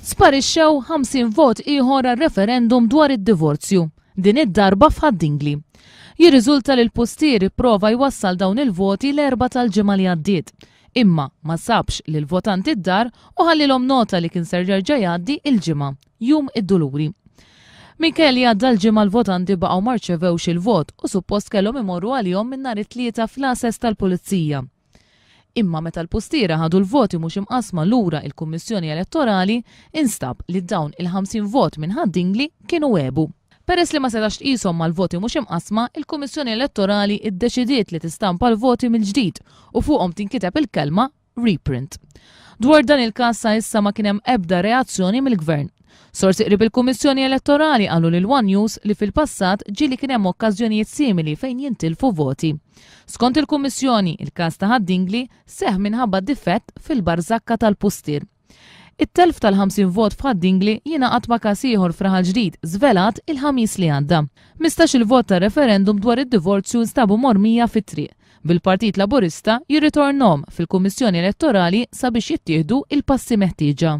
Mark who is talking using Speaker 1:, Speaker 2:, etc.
Speaker 1: Sparixxew 50 vot ieħor għar-referendum dwar id-divorzju, din id-darba f'Ħad-Dingli. Jirriżulta li l-pustier ipprova jwassal dawn il-voti l-Erbgħa tal-ġimgħa li għaddiet, imma ma sabx lill-votanti d-dar u ħallielhom nota li kien ser jerġa' jgħaddi il-Ġimgħa, Jum id-Duluri. Minkejja li għadda l-ġimgħa l-votanti baqgħu ma rċevewx il-vot u suppost kellhom imorru għalihom minn nhar it-Tlieta fl-għases tal-Pulizija. Imma meta l-pustiera ħadu l-voti mhux imqassma lura il-Kummissjoni Elettorali, instab li dawn il-50 vot minn Ħad-Dingli kienu għebu. Peress li ma setax tqishom mal-voti mhux imqassma, il-Kummissjoni Elettorali ddeċidiet li tistampa l-voti mill-ġdid u fuqhom tinkiteb il-kelma reprint. Dwar dan il-każ sa issa ma kien hemm ebda reazzjoni mill-Gvern. Sorsi qrib il-Kummissjoni Elettorali qalu lil one News li fil-passat ġieli kien hemm okkażjonijiet simili fejn jintilfu voti. Skont il-Kummissjoni, il-każ ta' Ħad-Dingli seħħ minħabba difett fil-barżakka tal-pustier. It-telf tal-50 vot f'Ħad-Dingli jingħaqad ma' każ ieħor f'Raħal Ġdid żvelat il-Ħamis li għadda. Mistax-il vot tar-referendum dwar id-divorzju nstabu mormija fit-triq, bil-Partit Laburista jirritornhom fil-Kummissjoni Elettorali sabiex jittieħdu il-passi meħtieġa.